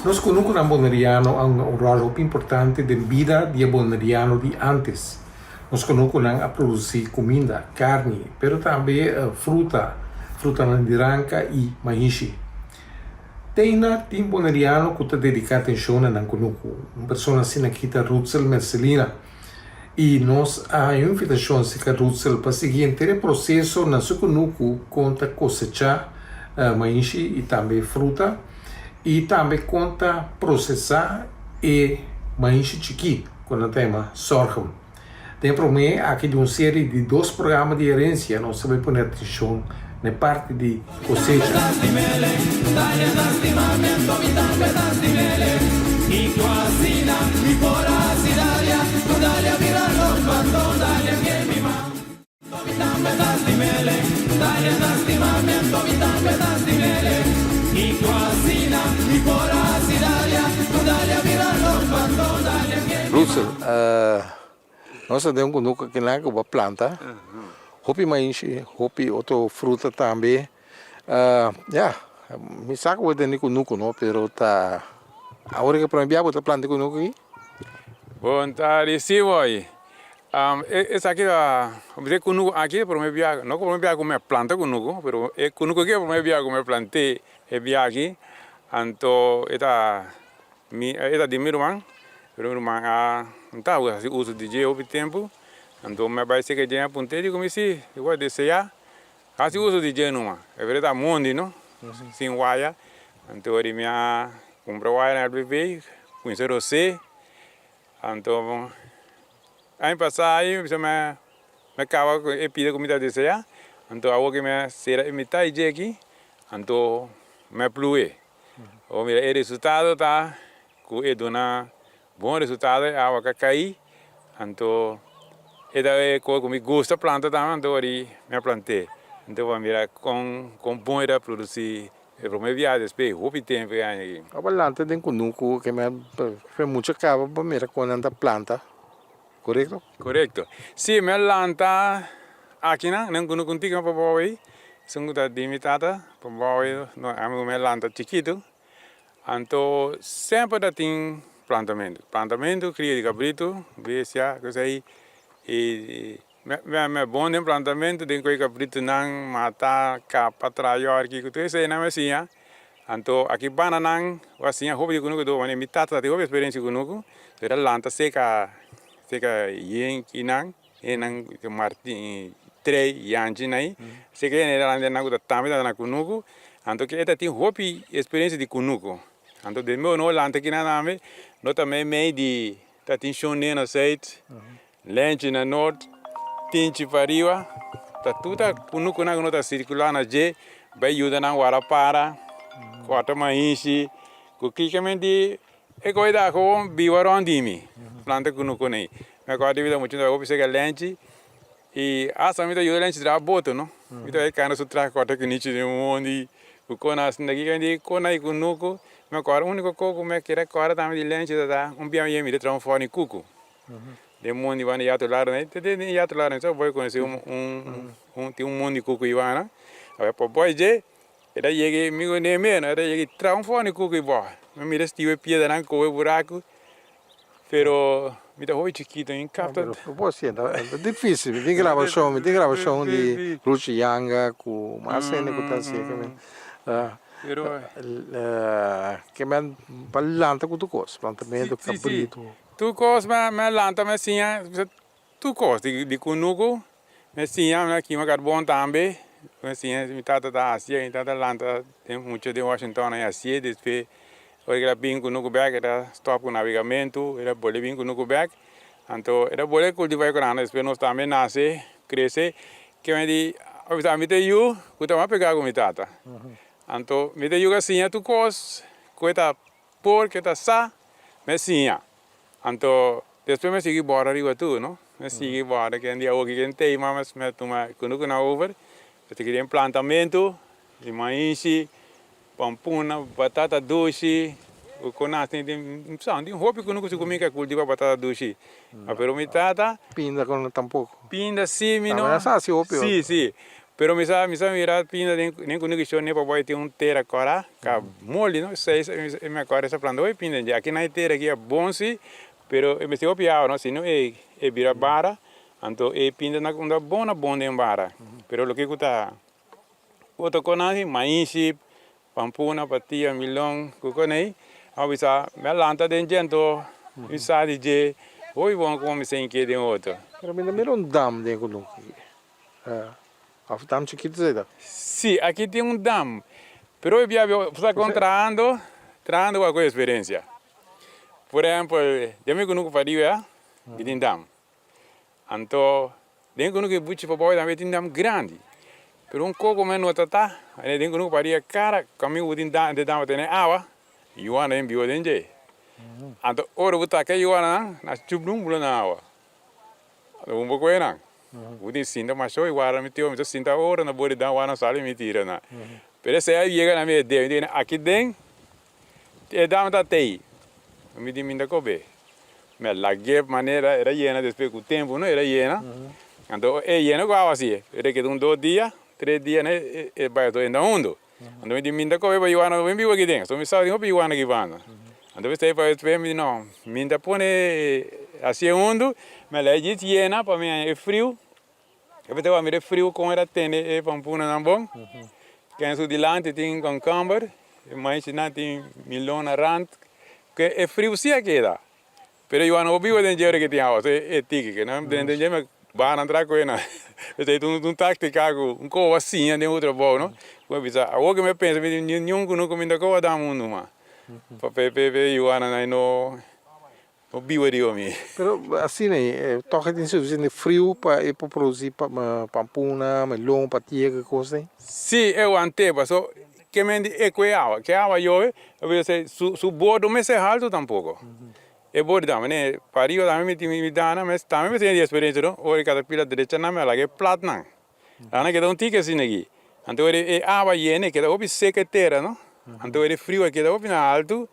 Nos kunukunan boneriano a hunga un ròl hopi importante den bida di e boneriano di ántes. Nos kunukunan a produsí kuminda, karni, pero tambe fruta, frutanan di ranka i maishi. Teina tin boneriano ku ta dediká atenshon na nan kunuku. Un persona asina aki ta Rutsel Mercelina. I nos a haña un invitashon serka Rutsel pa sigui henter e proseso na su kunuku kon ta kosechá maishi i tambe fruta i tambe kon ta prosesá e maishi chikí ku nan ta yama sorghum. Den e promé aki di un serie di dos programa di herencia nos ta bai pone atencion na e parti di cosecha. Russel, nos ta den un kunuku akinan ku bo a planta hopi maishi, hopi otro fruta tambe. Ya, mi sa ku bo tene kunuku no, pero ta awor ke prome bia bo ta planta e kunuku aki? Bon tardi, si boy. Esaki ta e kunuku aki e prome bia, no ku prome bia ku mi a planta kunuku, pero e kunuku aki e prome bia ku mi a plant'é e bia aki. Anto e ta mi e ta di mi ruman, pero mi ruman a no ta hasi uso di dje hopi tempu, anto mi a bai seka dje a punt'é di ku mi si, si bo a deseá hasi uso di dje numa. E bira ta mondi no, sin waya, anto di mi a kumpra waya na LBB, kuminsá ros'é. Anto aña pasá mi bisa mi a kaba ku e pida ku mi ta deseá, anto awor ku mi a sera e mitá di dje aki, anto mi a plu'é. Awor mira e resultado ta ku e duna bon resultado, e awa ka kai, anto e ta e kos ku mi gusta planta tambe, anto awor mi a plant'é. Anto bo a mira kon bon e ta produsí E prome biaha despues hopi tempu e aña aki. Aba lanta den kunuku ke mi a fe mucha kaba pa mira kon nan ta planta, korekto? Korekto. Si, mi a lanta akinan den kunuku un tiki pa bou ei, esun ku ta di mi tata pa bou ei, no ami ku mi a lanta chikitu. Anto semper ta tin plantamentu, plantamentu, kria di kabritu, bestia, kos ei, i Mi a bon den plantamentu, den koe kabritunan, mata, kapa, traha yòrki, ku tur eseinan mi a siña. Anto aki bandanan bo a siña hopi di kunuku tur, pasobra mi tata tatin hopi eksperensia ku kunuku, el a lanta seka seka yenkinan, hendenan martin, trei, yanchinan ei, seka e hendenan ku ta tambe ta na kunuku, anto ke e tatin hopi eksperensia di kunuku. Anto den mi no lanta kinan tambe, no ta meimei di tatin shon den aseit. Lenchi na nort, Tinchi pariba, ta tur ta kunukunan ku no ta sirkulá na dje, bai yuda nan wara para, kòrta maishi, ku klikamente e koi ta gewoon biba rònt di mi, planta kunuku nei. Mi a kòrda mi ta muchu hopi seka Lenchi i asta mi ta yuda Lenchi traha boto no, mi ta bai kanda su traha kòrta kunichi den mondi ku kona asinta kikamente kona i kunuku, mi a kòrda uniko kos ku mi a keda kòrda tambe di Lenchi ta ta un bia mi yega mi ta traha un fòrni kuku. Den mondi banda yatu lado nai te den yatu lado nai so boy conoci un un tin un mondi cucu ibana awe pa boy dje e ta yega mi cu ne meno e ta yega tra un fondi cucu ibo mi mira stiwe e piedranan coge buraco pero mi ta hopi chikito mi capta. Pero bo sienta ta dificil mi tin grabacion mi tin grabacion di Luchi Yanga cu mas hende cu ta haci Pero ke men pa lanta cu tur cos plantamento cabrito. Tur kos mi a lanta mi a siña tur kos di kunuku mi a siña mi a kima karbon tambe. Mi siña mi tata ta hacié, mi tata lanta den mucha den Washington a hacié, despues ora el a bin kunuku bek el a stop ku nabegamentu, el a bolbe bin kunuku bek, anto el a bolbe kultivá e grano, despues nos tambe nase, krese, kimen di mi ta yu ku ta mas pegá ku mi tata, anto mi ta yuga siña tur kos ku e ta por, ku e ta sa, mi a siña. Anto despues mi a sigui bora riba tur, no? Mi a sigui bora ken di awoki ken tei ma mi a tuma kunukunan over. Mi ta kere plantamentu di maishi, pampuna, batata dushi, ku konas tin tin sa tin hopi kunuku si ku mi ka kultiva batata dushi. Ma pero mi tata. Pinda kono tampoko. Pinda si mi no. Tambe a sa si hopi otro. Si si. Pero mi sa mi sa mira pinda den den kunuku shon ne paboy tin un tera kora ka moli no esei e mi acorda esa planta hopi pinda dje aki nan e tera aki a bon si pero e mester hopi awa no sino e e bira bara anto e pinda na unda bon a bon den bara pero loke ku ta otro konan si maishi Pampuna, patia, milon, ku konei. A bisa, mi a lanta den dje anto mi sa di dje hopi bon kuma mi sa inke den otro. Pero mi ta mira un dam den ku nos aki. Of dam chikitu esei ta? Si, aki tin un dam. Pero hopi bia bo sa kon trahando, trahando ku eksperensia. Por ehempel, den mi kunuku pariba mi tin dam. Anto den kunuku e buchi pa bou tambe tin dam grandi. Pero un koko men no ta ta, ane den kunuku paria kara kaminda ku tin dam, e dam a tene awa, yuana den biba den dje. Anto ora bo taka e yuananan, nan chup den un bula na awa. Anto bo por kohe nan. Bo tin sinta masho i wara mi tio, mi ta sinta ora na bor di dam wara sali mi tira nan. Pero esei a yega na mi e debe, mi di aki den E dama ta tei. Mi di mi ta kobe. Mi a lag'é manera era yena despues ku tempu no era yena. Anto e yena ku awa si. Era keda un dos dia, tres dia no e bai otro enda hundu. Anto mi di mi ta kobe pa yuana no bin biba aki den. So mi sa tin hopi yuana aki banda. Anto mi stay pa despues mi di no mi ta pone hasié hundu. Mi a laga djis yena pa mi haña e friu. E por ta mira e friu kon era tene e pampunanan bon. Ken su dilanti tin konkamber, e maishinan tin milon na rant. Ke e friu si a keda. Pero Juan no por biba den dje ora ke tin awa, so e tiki ke nan den dje me baha nan tra koe nan. Esei ta un taktika ku un koba siña den otro bou no. Ku mi bisa awor ke mi a pensa mi di niun ku no kuminda koba da mundu mas. Pa pe pe Juananan no. No biba di omi. Pero asina ei, tòg e tin sufisiente friu pa e por produsí pampuna, melon, patia, ki kos ei? Sí, e want'é, paso ke men di e ku e awa, ke awa yobe, a bisa se su su bordo mester haltu tampoko. E bordo tambe ne, pariba tambe mi tin mi dana mes tambe mi tene di eksperensia no, ora e katapila drecha nan mi a laga e plat nan. Nan a keda un tiki asina aki. Anto ora e awa yena e keda hopi seka e tera no. Anto ora e friu a keda hopi na haltu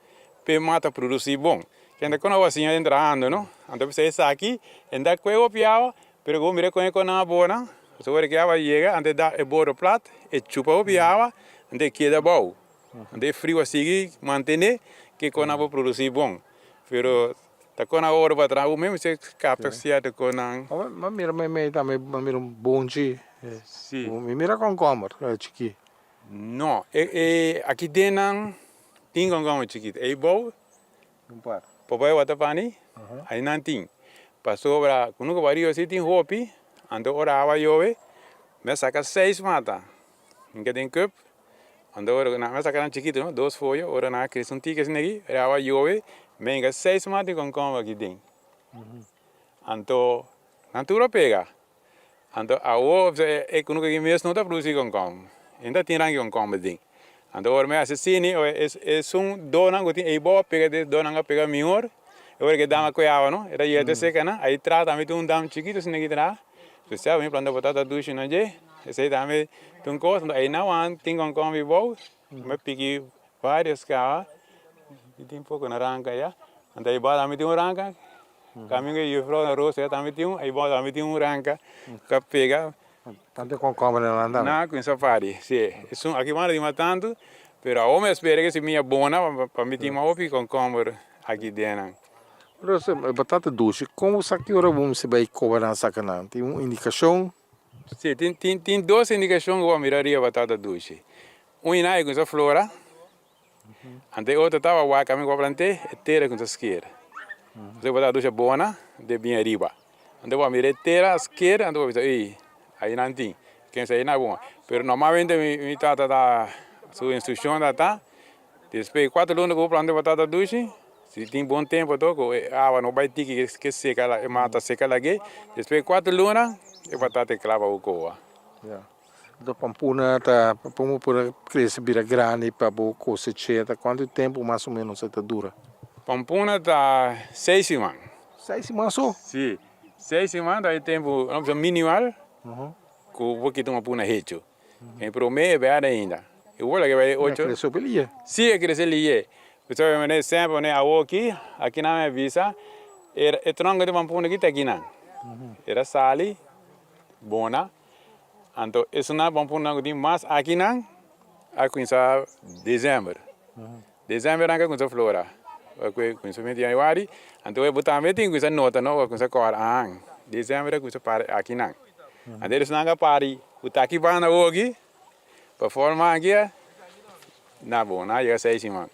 p'e mata produsi bon. Kende kon awa siña den trahando no. Anto p'esei esaki e nta kue hopi awa pero ku bo mira kon e konan a bona pasobra ora ki awa yega anto e da e boro plat e chupa hopi awa anto e keda abou. Anto e friu a sigui mantene ke kon a por produsi bon. Pero ta kon a ora pa traha bo mes mester kapta sierto konnan. Ma mira meimei tambe ma mira un bonchi. Si. Mi mira konkomber chikí. No, e e aki den nan tin konkomber chikito. Ei bou Un par. Por bai Watapani ai nan tin. Pasobra ku nunka bario si tin hopi, anto ora awa yobe mi a saka seis mata. Mi ke den cup, anto ora ku nan, mi a saka nan chikitu no, dos foyo, ora nan a crece un tiki asina aki, ora awa yobe, mi a hinka seis mata di konkomber aki den. Anto nan tur a pega. Anto awo e kunuku aki mes no ta produci konkomber, e no ta tin ranki konkomber den. Anto ora mi hasi asina, esun donan ku tin eibou a pega, des donan a pega mihor, e ora ku e dam a koe awa no, e ta yega te seka nan, ahi tras tambe tin un dam chikitu asina aki tras, spesial mi planta batata dushi na dje, esei tambe ta un kos, anto ahi nan tin konkomber eibou, mi a piki varios kaba, mi tin poko na ranka ya, anto eibou tambe tin un ranka. Kaminga e juffrouw na Rosa tambe tin un, ayibou tambe tin un ranka ku a pega. Tantu konkomber na nan tambe. Nan kuminsá pari, si. Esun aki banda tin mas tantu, pero awor mi a spera ke simia bona pa mi tin mas hopi konkomber aki den nan. Rosa, e batata dushi, kon bo sa ki ora bo mester bai koba nan saka nan? Tin un indikashon? Si, tin tin tin dos indikashon ku bo a mira riba batata dushi. Un i nan e kuminsá flora. Anto e otro tawa wak ami ku a plant'é, e tera ku ta sker. Anto bo ta dusha bona de bin ariba. Anto bo a mira e tera a sker, anto bo a bisa, ey, ayi nan tin. Kensa ayi na bon. Pero normalmente mi mi tata ta su instrukshon ta ta despues di kuater luna ku bo planta e batata dushi si tin bon tempu to ku e awa no bai tiki ke seka e mata seka lag'é despues di kuater luna e batata e kla pa bo koba. Enton pampuna ta pa bo por crece bira grandi pa bo coseche ta cuanto tempo mas o menos e ta dura? Pampuna ta seis siman. Seis siman so? Si, seis siman ta e tempo no bisa minimal cu bo kita un pampuna hecho. E prome e berde ainda. E wor laga bai ocho. E crece hopi liye. Si e crece liye. Pasobra manera semper manera awoki aki nan mi a bisa e tronco di pampuna aki ta aki nan. E ta sali bona. Anto esunnan bon purnan ku tin mas akinan a kuminsá desèmber. Desèmber nan ka kuminsá flora. Ora ku e kuminsá menti yanüari, anto bo tambe tin kuminsá nota no, bo kuminsá kòrda ahan, desèmber a kuminsá pari akinan. Anto esunnan ka pari ku ta aki banda awoki, pa forma aki na bon, nan a yega seis siman.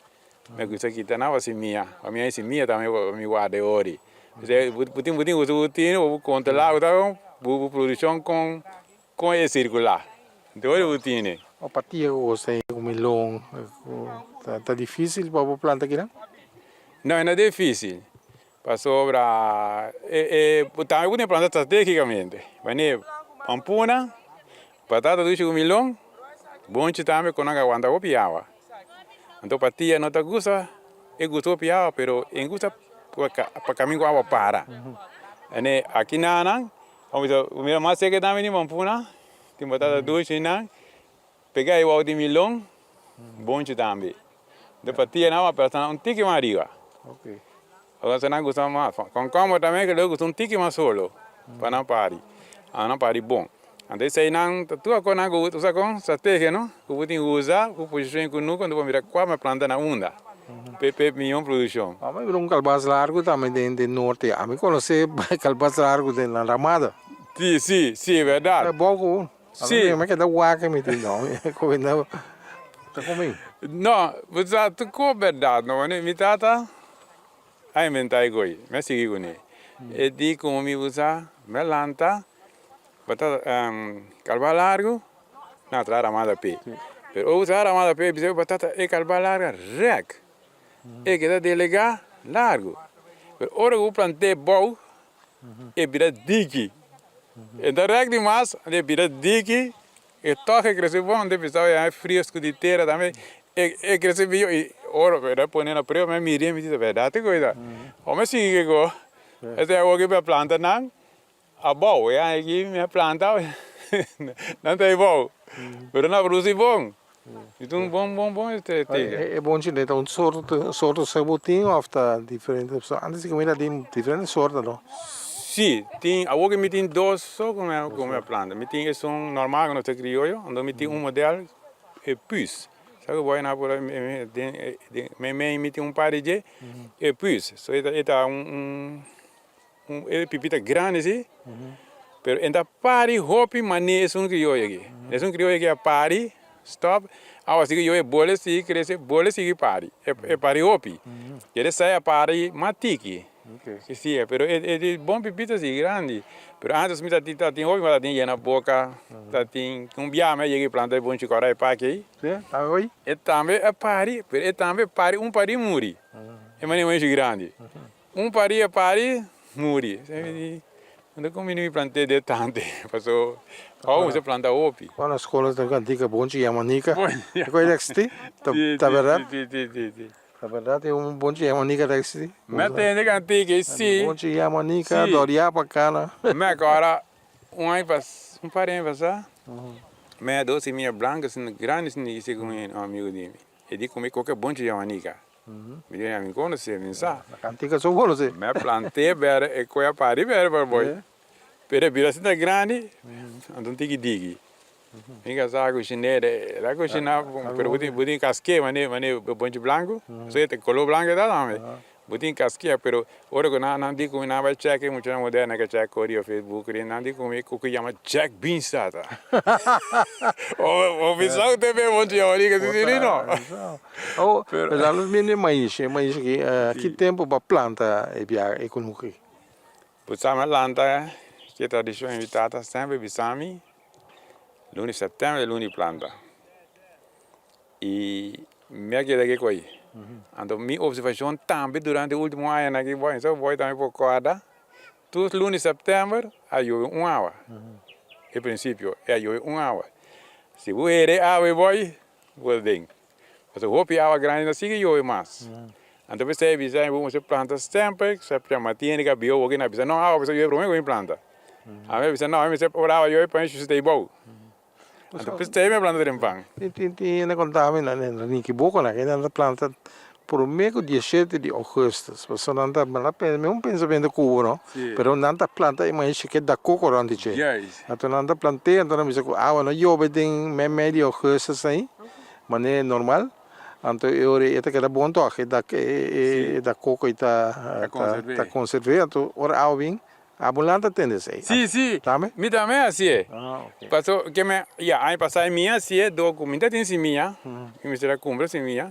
Mi a kuminsá kita nan pa simia, pa mi a simia tambe pa mi warda e ori. Bo tin bo tin usa bo tin bo kontrolá bo ta bo produkshon kon kon e sirkulá. Enton ori bo tine. O patia ku gosta e ku melon ta difisil pa bo planta kinan? No e no difisil pasobra e e tambe bo tin planta strategikamente manera pampuna Patata dushi ku milon, bonchi tambe ku nan ka wanta hopi awa. Anto patia no ta gusta, e gusta hopi awa pero e gusta pa kamin ku awa para. Ene aki nan, mira mas seke tambe tin pampuna, tin patata dushi nan, pega e wou di milon, bonchi tambe. Anto patia nan a pasa un tiki mas ariba. Ora nan gusta mas. Konkomber tambe ke lo gusta un tiki mas solo pa nan pari. A nan pari bon. Anto esei nan ta tur akor nan ku usa kon strategia no ku bo tin usa ku posishon ku nuku anto bo mira kua planta na unda p'e p'e mihó produkshon. Amo mira un kalbas largu tambe den den norte. Ami konosé kalbas largu den la Ramada. Si si si e bèrdat. E bou ku Si. Mi keda wak mi tin no mi ta komi. No, bo sa tur ko bèrdat no. Mi tata a inventá e koi, mi a sigui kuné. E di komo mi bo sa, mi a lanta, bo ta kalba largu, nan a traha ramada p'e. Pero ora bo traha ramada p'e, bisa bo tata e kalba largu rèk, e keda delegá largu. Pero ora ku bo plant'é bou, e bira diki. E ta rèk dimas, e bira diki, e tòg e krese bon, te bisa e fresku di tera tambe, e krese biyo i ora ku e ta pone na prueba mi a mira mi di ta bèrdat e koisa. Ora mi a sigui kiko, esei awor ku mi a planta nan abou, e aña aki mi a planta nan ta abou, pero nan a produsi bon. E ta un bon bon bon estrategia. E bonchi ta un sorto sorto sa bo tin of ta diferente? Pasobra antes di comida tin diferente sorto no? Si, tin, awor mi tin dos so ku mi ku mi a planta. Mi tin esun normal ku nos ta krioyo, anto mi tin un model e pus. Sa ku bo na por den meimei mi tin un par di dje e pus. So e ta un un e pipita grandi si, pero e ta pari hopi mane esun krioyo aki. Esun krioyo aki a pari, stop, awa si krioyo bole sigui krese, bole sigui pari, e pari hopi. Kere sai a pari mas tiki, si, pero e di bon pipita si grandi. Pero antes mi ta tin hopi, mi ta tin yena boka, ta tin un biaha mi a yega e planta e bonchi kora e paki ei. E tambe a pari, pero e tambe pari un pari muri, e mane bonchi grandi. Un pari a pari muri. No ta kombini mi plant'é de tante paso awo mi sa planta hopi. Ora na skola ta kantika bonchi yamanika. E koe ta eksistí? Ta bèrdat? Si si si si. Ta bèrdat e un bonchi yamanika ta eksistí? Mi a tende kantika ei si. Bonchi yamanika dòriá pa kana. Mi a kòrda un aña pas un par di aña pasá mi a dos simia blanko asina grandi asina di ku un amigu di mi. E di ku mi koke bonchi yamanika. Mi di mi konosé, mi sa. Na kantika so konosé. Mi a plant'é bèrdè, e koe a pari bèrdè pa boi. Pero e bira asina grandi, anto un tiki diki. Mi kasá kushiné, el a kushiná, pero bo tin bo tin kask'é manera manera bonchi blanku, pasobra e ta koló blanku e ta tambe. Bo tin kask'é, pero ora ku nan nan di ku mi nan bai chèk e muchanan moderno ke chèk kor riba Facebook ri, nan di ku mi ku ku yama Jack Beans tata. Bo bisa ku te be bonchi yama si si ri no. Oh, pero la nos bini e maishi, e maishi aki, ki tempu bo a planta e bia e kunuku aki? Bo sa mi a lanta ke tradishon di mi tata semper bisa mi. Luna di sèptèmber ta luna di planta. I mi a keda kiko ei. Anto mi observashon tambe durante e ultimo añanan aki, bo so bo tambe por kòrda, tur luna di sèptèmber a yobe un awa. E prinsipio e a yobe un awa. Si bo hera e awa ei boi, bo ta den. Pasobra hopi awa grandi no sigui yobe mas. Anto p'esei bisa bo mester planta semper, sèptèmber. Ma tin hende ku a bia oki nan a bisa no awa mester yobe promé ku mi planta. Ami a bisa no, ami mester ora awa yobe pa mi shushi ta ei bou. Anto p'esei mi a planta den pan. Tin tin hende a konta mi nan nan ni kiboko nan nan ta planta promé ku dieshete di ougùstus pasobra nan ta nan a pensa mi un pensamentu ku bo no pero nan ta planta e maishi ke da koko rònt di dje anto nan ta plant'é anto nan bisa ku awa no yobe den mei di ougùstus ei manera normal anto e ora ei e ta keda bon tòg e da e da koko ei ta ta konserv'é anto ora awa bin Abo lan ta tende esei? Sí, sí. Tambe? Mi tambe hasié. Ah, ok. Paso ke mi, ya, aña pasá mi hasié dor ku mi ta tin simia, mi mester a kumpra simia,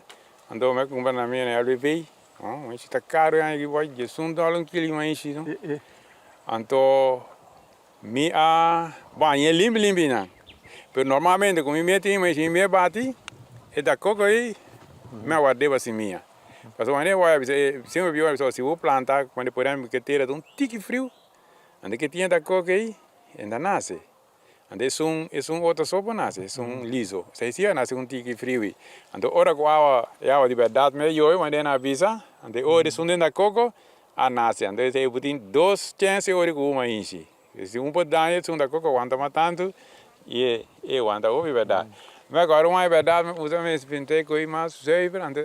anto mi a kumpra na mi na LBV, no, maishi ta karu e aña aki boy, diesun dòler un kilo di maishi no. Anto mi a bañ'é limpi limpi nan, pero normalmente ku mi mete e maishi mi bati, e ta koko ei, mi a ward'é pa simia. Pasobra wanneer bo a bisa e semper biba a bisa si bo planta cuando por ehemplo ke tera ta un tiki friu ante ke tiene ta koke ei e ta nase ante esun esun otro so por nase esun liso esei si a nase un tiki friu ei anto ora ku awa e awa di berdad mester yobe wanneer nan a bisa ante ora esun den ta koko a nase anto esei bo tin dos chance ora ku bo mainshi Si un por daña esun ta koko wanta mas tantu y e wanta hopi berdad. Mi acorda un aña berdad mi usa mi spinte cu mas zuiver anto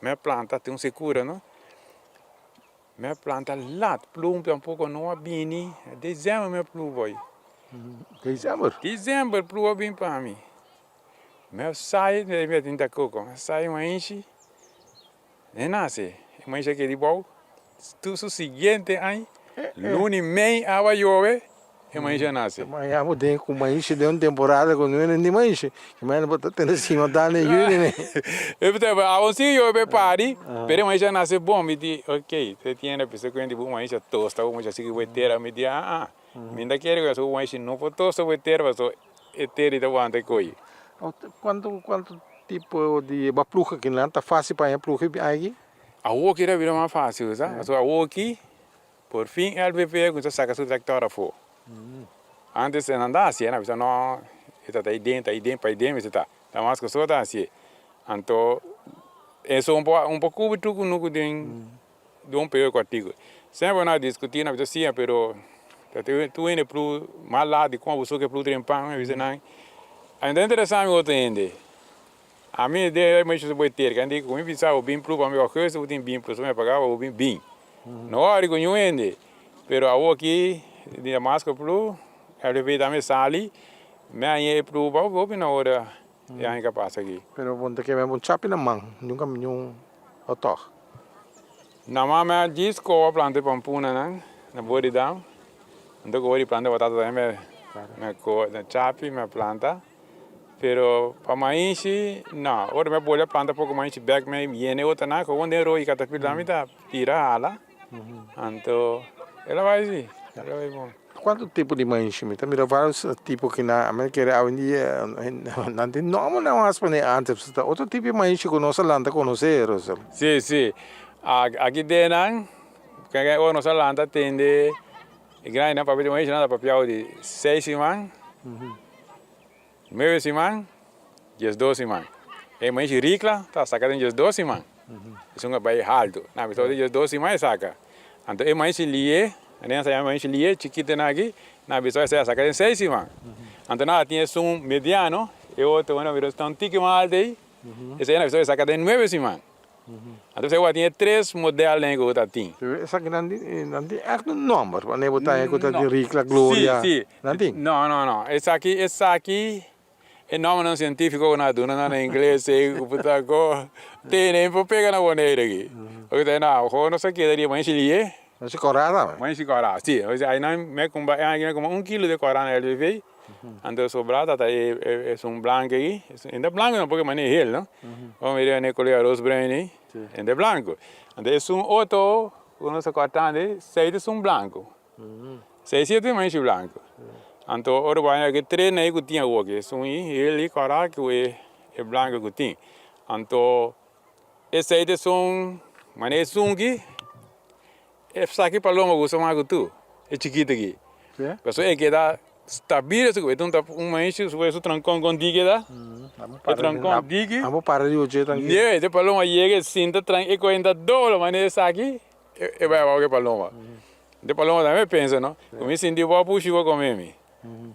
mi a planta tin un secura no mi a planta lat plum tampoco no a bini december mi a plu boy. December? December plu a bin pa mi. Mi a sai mi tin ta koko mi a sai mainshi e nace e mainshi a keda dibou. Tur su siguiente aña, luna y mei awa yobe, e maishi a nace. Maña bo den cu maishi den un temporada cu no ni maishi. Maña bo ta tene sima dan den juni ne. E awa si yobe pari, pero e maishi a nace bon. Mi di, ok, te tiene bisa cu hende bo maishi a tosta, bo maishi a sigui bo e tera. Mi di, ah ah, mi ta kere cu bo maishi no por tosta bo e tera pasobra e tera ta wanta e coyi. Cuanto cuanto tipo di bo a pluga kinan? Ta facil pa haña pluga aki? Awoki ta bira mas fácil, sa? Pasobra awoki por fin LVP a cuminsa saca su tractor afó. Antes e nan ta hacié, nan a bisa no, e ta ta aiden, ta aiden, pa aiden mester ta. Ta mas cu so ta hacié. Anto eso un por un por cubri tur cunucu den un periodo cortico. Semper nan a discuti, nan a bisa si, pero ta tur hende plu mas laat di con boso ke plu trempan, mi a bisa nan. Anto interesa mi otro hende. Ami de mi su boi terka di ku mi bisa bo bin plu pa mi augustus bo tin bin plu so mi a paga pa bo bin bin no ori ku niun hende pero awo aki di damasco plu LVP tambe sali mi a haña e plu pa hopi na ora e aña ka pasa aki. Pero bo ta keme bo chapi na man nunka niun hotdog. Na man mi a djis koba planta e pampuna nan na bori dam anto ku bori planta batata tambe mi a koba chapi mi a planta. Pero pa maishi no, ora mi a bolbe a planta poko maishi bek mi a yena e otronan gewoon den roi katapila mi ta tira hala anto el a bai si, el a bai bon. Cuanto tipo di maishi? Mi ta mira varios tipo ki nan mi kere awendia nan tin nombernan mas pone antes ta otro tipo di maishi ku nos a lanta konosé Russel. Si si aki den nan ora nos a lanta tende e grandinan papia di maishi nan ta papia di seis siman. Nuebe siman, diesdos siman. E maishi rikla ta saka den diesdos siman. Esun a bai haltu. Na mi ta diesdos siman e saka. Anto e maishi lié, nan sa yama maishi lié, chikitonan aki, nan bisa esei a saka den seis siman. Anto nan a tin esun mediano, e otro nan mira ta un tiki mas altu ei, esei nan bisa e saka den nuebe siman. Anto esei tin e tres modelnan ku ta tin. Pero esaki nan tin nan tin ègt un nòmber wanneer bo ta haña ku ta di Ricla, Gloria. Si, si. Nan tin? No, no, no. Esaki, esaki e nòmbernan sientífiko ku nan a duna nan na ingles ei ku bo ta ko tene por pega na Bonaire aki. Oke ta no, ho nos a keda di maishi lié. Maishi kòrá tambe? Maishi kòrá, si. Ainan mi a kumpra, e aña aki mi a kumpra un kilo di kòrá na LVV. Anto sobrá ta ta e esun blanco aki, e ta blanco no porque mane hel no, bo mira e color aros bruin ei, e ta blanco. Anto esun otro ku nos a corta ande, sei ta esun blanco, sei si ta manchi blanco. Anto ora bo haña e tres ei ku tin awoki, esun i hel i kòrá ku e e blanko ku tin. Anto esei ta esun manera esun ki e saki paloma gusta mas ku tur, e chikitu aki. Pasobra e keda stabil esei ku e ta un maishi su su trankon kon diki ta, e trankon diki. Abo para di oche trankil. Nde, e paloma yega e sinta trank e kuenta dobla manera esaki e bai abao ku e paloma. De paloma tambe pensa no, ku mi sinti bo a pushi bo kome mi.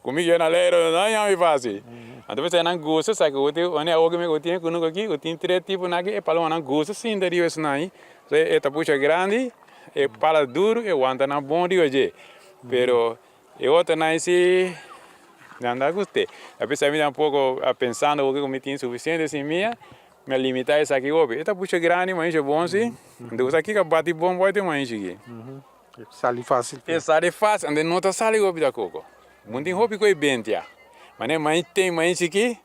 Ku mi keda na lero no a mi fasi. Anto p'esei nan gusta sa ku tin one awo ku mi ku tin kunuku aki ku tin tres tipo nan aki e palomanan gusta sinta riba esnan ahi. So e ta pusha grandi, e pala duru, e wanta nan bon riba dje. Pero e otronan si nan ta gust'é. Apesar mi tampoco pensando ku mi tin sufisiente simia. Mi a limita esaki hopi. E ta pusha grandi mainshi bon si. Anto esaki ka bati bon boy te mainshi ki. E sali facil. E sali facil anto no ta sali hopi ta koko. Bo tin hopi koe bentia. Mane mainshi ten mainshi ki,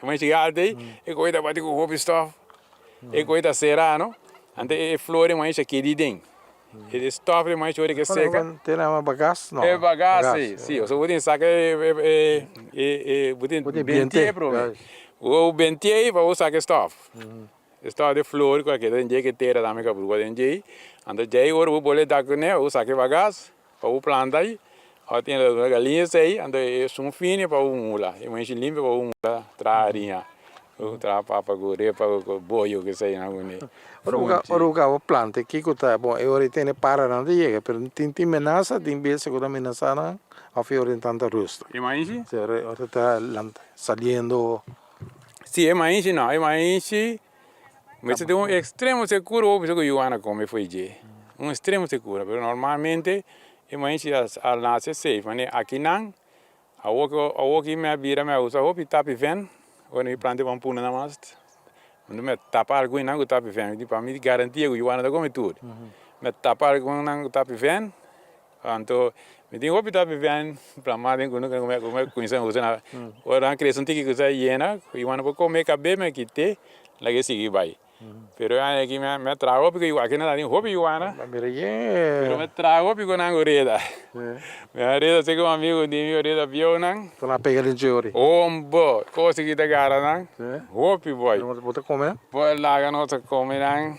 mainshi alto ei, e koe ta bati ku hopi stof. E koe ta sera no. Anto e flor di mainshi a kedi den. E stof di mainshi ora ke seka. Te nama bagas no. E bagas si, si. Oso bo tin saka e e bo tin bentia prome. Bo bentia ei pa bo saka e stof. E stof di flor ku a keda den dje ke tera tambe ka bruha den dje. Anto djei ora bo bole dak kuné bo saka e bagas pa bo planta ei. Ora tin galiña esei anto esun fini pa bo mula. E mainshi limpio pa bo mula traha hariña. Bo traha papa ku repa ku boyo ku esei nan kuné. Ora bo ora bo kaba planta kiko ta bon e ora e tene paranan ta yega pero tin tin menasa tin bes ku ta menasa nan of e ora nan ta rustig. E maishi? Si ora ora ta lanta saliendo. Si e maishi no e maishi mester tin un extremo sekuro bo bisa ku yuana kome fo'i dje un extremo sekuro pero normalmente e maishi a nase safe manera akinan. Awor ku awor ki mi a bira mi a usa hopi tapi ven ora mi planta e pampuna nan mas mi a tapa algun nan ku tapi ven pa mi garantia ku yuana ta kome tur mi a tapa algun nan ku tapi ven anto mi tin hopi tapi ven plama den kunuku mi a kuminsa usa nan ora nan krese un tiki kusa yena yuana por kome kabe mi a kite laga e sigui bai. Pero e aña aki mi a traha hopi ku yuana. Aki nan ta tin hopi yuana. Pero mi a traha hopi ku nan ku reda. Mi a reda así ku un amigu di mi, reda bieu nan. Ku nan a pega den dje ori. Hombo, kos aki ta gara nan. Hopi boy. Bo ta kome nan? Bo laga nos ta kome nan.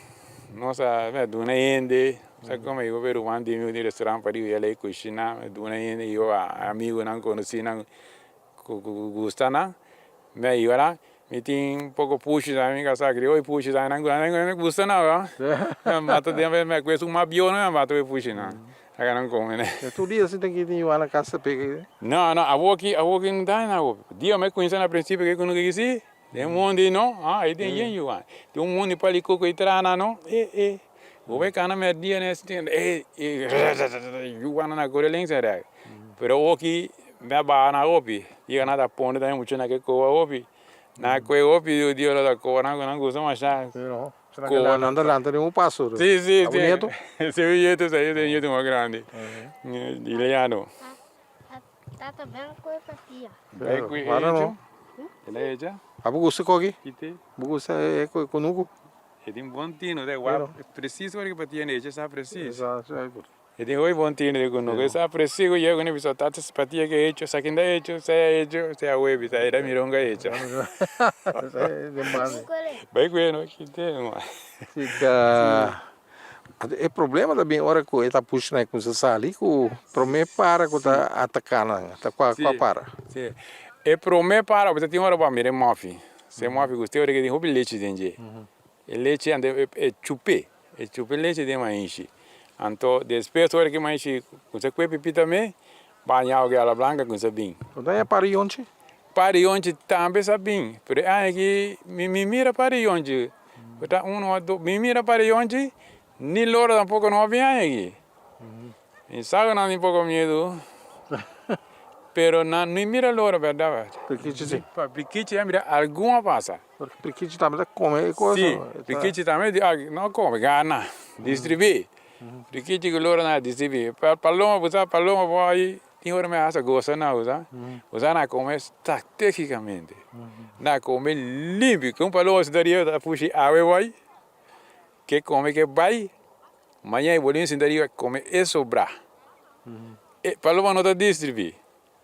Nos a duna hende. Nos a kome hopi ruman di mi ku tin restaurant pariba i a lei kushina. Mi a duna hende i amigunan, konosinan. Ku gusta nan mi a yora mi tin poko pushi tambe mi kasa kri oi pushi tambe nan nan gusta nan bo mi a mata den mi a kues un mabio mi a mata e pushi nan aka nan kome ne. Tur dia si tin ki yuana kasa pega. No no awoki awoki no ta na awoki dia mi a kuminsa na prinsipio ke kunuku ki si den mondi no ah ahi tin yen yuana tin un mondi pali koko i traha nan no e e bo bai kana merdia ne e e yuana na kore lensa rek pero awoki Mi a baha na hopi, diga nan ta pone tambe mucha na ke koba hopi. Nan a koe hopi di di ora ta koba nan ku nan gusta masha. Koba. Nan ta lanta den un paso. Si si si. Nieto? Si mi nieto sa, mi nieto mas grandi. Juliano. Tata ben koe patia. Ben koe echa. El a echa. Abo gusta koki? Kite? Bo gusta e kunuku? E tin bon tino, ta wak precies ora ke patia echa sa precies. E tin hopi bon tino di ku no sa apresia ku yega ku no bisa tata patia ke hecho esaki no ta hecho esei a hecho esei a webi ta era mironga a hecho. Bai ku e no kite no. E problema ta bin ora ku e ta pusha nan e kumsa sali ku prome para ku ta ataka nan ta kua kua para. Si e prome para bo ta tin ora bo a mira e mofi si e mofi gusta ora ke tin hopi lechi den dje e lechi anto e chupe. E chupa e lechi den maishi. Anto despues ora ki maishi kumsa kue pipi tambe, baña awa ku ala blanka kumsa bin. No ta haña para yonchi? Para yonchi tambe sa bin, pero e aña aki mi mi mira para yonchi. Por ta uno o dos, mi mira para yonchi, ni loro tampoco no a bin aña aki. Mi sa ku nan tin poko miedu, pero nan mi mira loro bèrdat. Prikichi si? Prikichi a mira algun a pasa. Porque prikichi tambe ta come e cosa. Si, prikichi tambe di, no come, gana, distribi. Prikichi ku loro nan a distribi. Paloma bo sa, paloma bo ai tin ora mi a hasta gosa nan, bo sa. Bo sa nan a come strategicamente. Nan a come limpi. Ku un paloma sinta riba ta pushi awe bai, ke come ke bai, maña e bolbe sinta riba come e sobra. E paloma no ta distribi.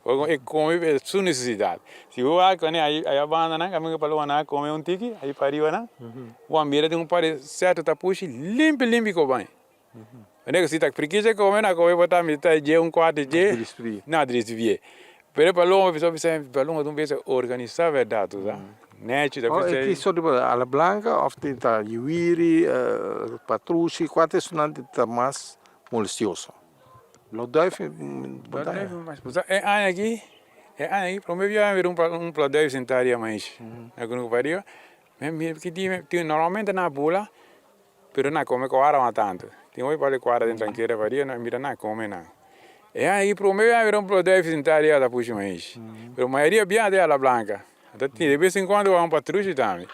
Ora e come e su necesidad. Si bo wak kone ayi aya banda nan kaminda ku paloma nan a come un tiki ayi pariba nan bo a mira tin un par di certo ta pushi limpi limpi ku bai. Wanneer ku si ta prikichi a come nan a come por ta mitad dje un cuarto dje nan a drisbié. Pero e paloma bisa bisa paloma ta un bes organisa berdad tu sa nechi ta Oh, bisa e ki sorto di paloma? Ala blanca of tin ta yuwiri, patrushi, kua ta esunnan ta mas molestioso? Blauwduif Blauwduif mas bo sa e aña aki e aña aki prome bia mi mira un blauwduif sentá riba maishi na kunuku pariba mi mira ki dia mi normalmente nan a bula pero nan a kome ku ara mas tantu tin hopi palo di ku ara den trankera pariba mi mira nan a kome nan e aña aki prome bia mi mira un blauwduif sentá riba ta pushi maishi pero mayoria bia ta e ala blanka ata tin de bes en kuando un patrushi tambe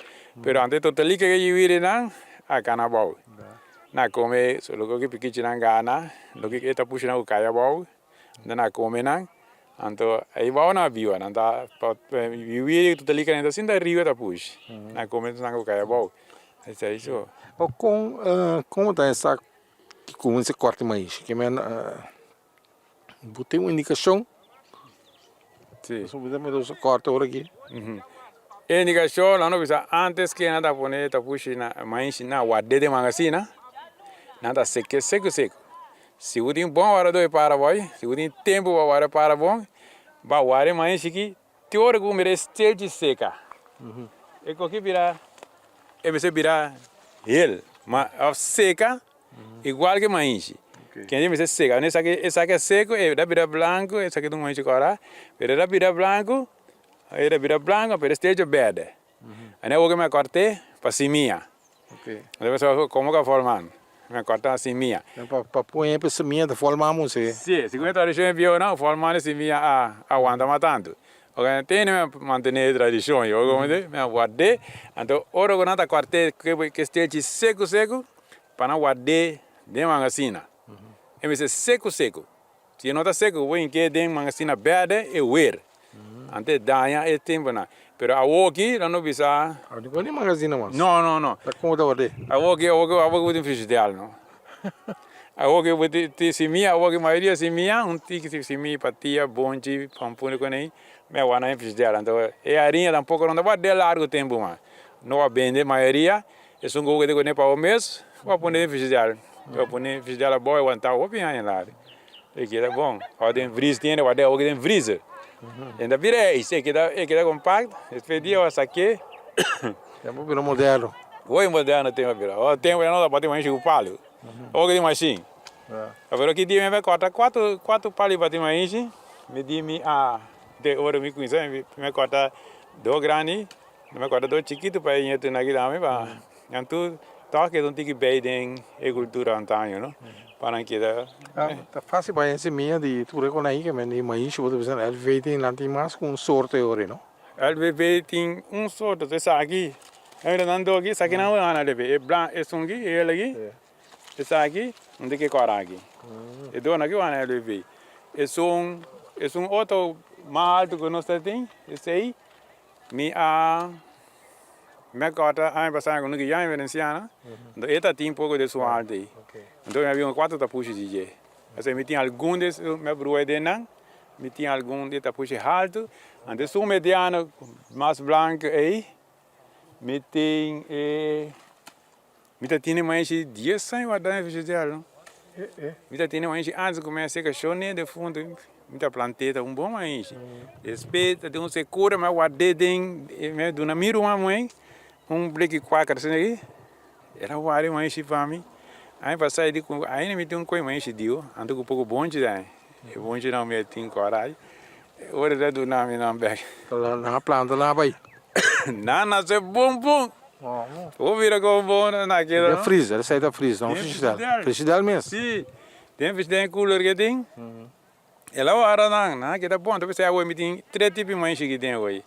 pero ante totalika ke yiwiri nan a kana abou. Na come so loke ki pikichinan gana, loke ki e ta pusha nan ku kai abou, nan a come nan, anto ei bou nan a biba, nan ta wiwi ku ta lika nan ta sinta riba ta push, nan a come nan ku kai abou, esei so. O kon kon ta esa ki kuminsa kòrta maishi? Ke men bo tin un indikashon? Si. Pasobra bo ta mira su kòrta ora aki. E indikashon nan no bisa antes ke nan ta pone ta pushi na maishi na ward'é den mangasina, nan ta sek'é seku seku. Si bo tin bon wardadó e para bo ai, si bo tin tempu pa warda e para bon, ba warda e maishi aki te ora ku bo mira e stelchi seka. E koki bira, e mester bira hel, ma òf seka. Igual ke maishi. Kende mester seka. Unda esaki esaki a seko e ta bira blanku, esaki ta un maishi kòrá, pero e ta bira blanku, e ta bira blanku pero e stecho bèrdè. Ane awor ke mi a kòrt'é pa simia. Komo ku a forma? Mi a kòrta pa simia. Pa pone pa simia ta forma amun si? Si, segun e tradishon e bieunan forma di simia a wanta mas tantu. Ora mi tene mi a mantené e tradishon, mi a ward'é, anto ora ku nan ta kòrt'é ke stechi seku seku, Pa nan ward'é den mangasina. E mester seku seku. Si e no ta seku, bo hink'é den mangasina bèrdè e wer. Anto e daña e tempunan. Pero awoki nan no bisa. Awo no tin mangasina mas. No, no, no. Ta kon bo ta ward'é? Awoki, awoki, awoki bo tin frishider no. Awoki bo tin simia, awoki mayoria simia, un tiki simia, patia, bonchi, pampuna ku nei, mi a warda den frishider. Anto e hariña tampoco no ta ward'é largu tempu mas. No a bende mayoria. Esun ku bo keda kuné pa bo mes, bo a pone den frishider. Bo a pone frishider abou e wantá hopi aña la. E keda bon. Ora den vris tin hende ward'é awo den vrizer. E ta bira eis, e keda e keda kompakt. Despues di a sak'é. Tempu bira moderno. Hopi moderno tempu a bira. Ora tempu ya no ta bati maishi ku palu. Awo ke tin mashin. Pero ki dia mi a bai kòrta kuatu kuatu palu di bati maishi, mi di mi a te ora mi kuminsá mi a kòrta dos grandi. Mi a kòrda dor chikitu pa e ñetunan aki tambe pa nan tur tòg keda un tiki bei den e kultura antaño no pa nan keda. Ta fásil pa hende simia di tur e konai ke men di maishi bo ta bisa LVV tin nan tin mas ku un sorto e ora no. LVV tin un sorto ta esaki nan mira nan dor aki esaki nan ora LVV e blan esun aki e el aki esaki un tiki kòrá aki e dor nan aki ora LVV esun esun otro mas alto ku nos ta tin esei. Mi a mi a kòrta aña pasá ku nuki ya Venenciana, anto e ta tin poko di su alto ei. Anto mi a bin kuater tapushi di dje. Pasobra mi tin algun di su mi a brua den nan, mi tin algun di tapushi haltu, anto esun mediano mas blanku ei mi tin e Mi ta tene maishi dies aña wardá den frishider no. Mi ta tene maishi antes ku mi a seka shone defuntu mi ta plant'é ta un bon maishi. Despues ta tin un sekura mi a ward'é den mi a duna mi ruman muhé un bleki kuaker asina aki el a warda e maishi pa mi. Aña pasá e di ku ainda mi tin un koi maishi diu anto ku poko bonchi ta e bonchinan mi a tin kòrda ora el a duna mi nan bèk. Nan a planta nan a bai. Nan nase bon bon. Bo mira como bon nan a keda no. Den freezer, esei ta freezer, no frishider. Frishider mes. Si, den frishider den cooler ke tin. El a wara nan, nan a keda bon. Ta pensai awor mi tin tres tipo di maishi ki tin awor.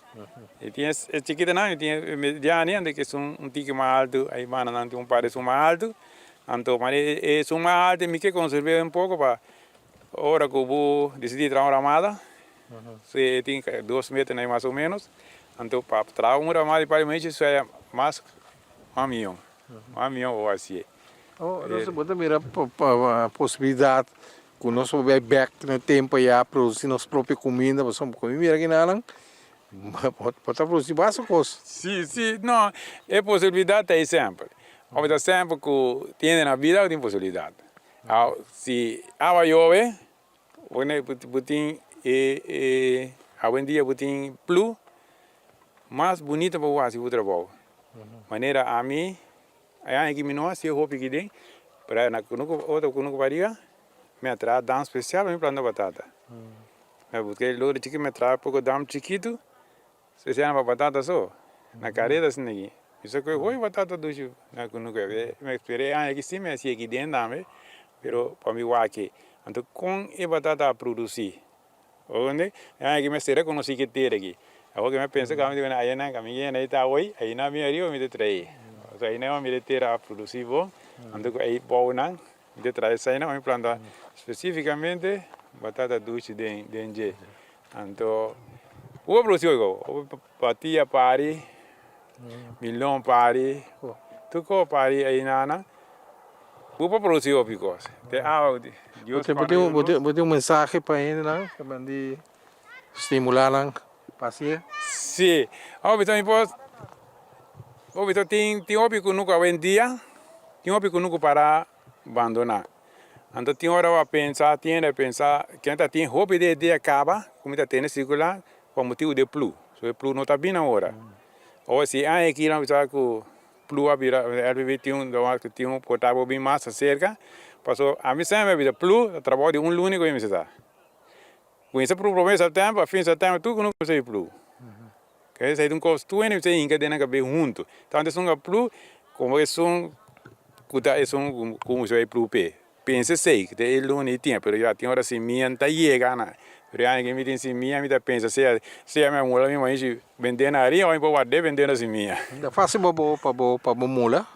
Mi tin e chikitonan, mi tin e mediani, anto ke esun un tiki mas alto, ai banda nan tin un par esun mas alto. Anto esun mas alto mi ke conserve un poco pa ora ku bo disidi traha un ramada. Si e tin dos meter na mas o menos, anto pa traha un ramada di par di mechi su a mas un mion, un mion o asi. Oh, entonces bo ta mira posibilidad. Ku nos por bai bek na e tempu ayá produsí nos propio kuminda pasobra ku mi mira kinanan bo ta produsí basta kos. Sí, sí, no, e posibilidat ta ei semper. Hopi ta semper ku tin hende na bida ku tin posibilidat. Aw, si awa yobe, bo tin e e awendia bo tin plu mas bunita pa bo hasi bo trabou. Manera ami E aña aki mi no hasi e hopi aki den, pero na kunuku otro kunuku pariba mi a traha dam spesial pa mi planta batata. Mi a buska e lori chiki mi a traha poko dam chikitu spesial pa batata so, na kareta asina aki. Mi sa kohe hopi batata dushi na kunuku e. Mi a spera e aña aki si mi hasi aki den tambe, pero pa mi wak. Anto kon e batata a produsi? Ounde e aña aki mester rekonosí ki tera aki. Awor ke mi a pensa ku ami ta bini ayanan, ku ami yena ei ta awoi, ainan mi ariba mi ta trae. Pasobra ainan mi a mira e tera a produsí bon, anto ku ei bounan mi ta trae esainan pa mi planta spesífikamente batata dushi den den dje. Anto bo a produsí oi ko? Patia pari, milon pari, tur kos pari ainana. Bo por produci hopi kos. Te awa ku Dios Bo tin bo tin un mensahe pa hendenan ta men di stimula nan pa hacié? Si. Awor mi por bo bisa tin tin hopi kunuku awendia tin hopi kunuku para bandona. Anto tin ora bo a pensa tin hende a pensa ken ta tin hopi di e dia kaba ku mi ta tene sirkula pa motibu di e plu. So e plu no ta bini awor. Awor si e aña aki nan bisa ku Plu a bira RBB tin un dor ku tin un por ta bo bin mas aserka paso ami semper a bisa plu ta trabou di un luna ku mi mester ta kuminsa plu prome sèptèmber a fin sèptèmber tur ku no kuminsa di plu esei ta un kos tur hende mester hinka den nan kabes huntu tantu esun ku a plu komo esun ku ta esun ku mester bai plu p'e. Pensa esei, ku ta e luna i tin, pero ya tin ora simia no ta yega na. Pero ya mi tin simia mi ta pensa sea sea mi a mula mi maishi bende na haria o mi por ward'é bende na simia. Ta fácil pa bo pa bo pa bo mula?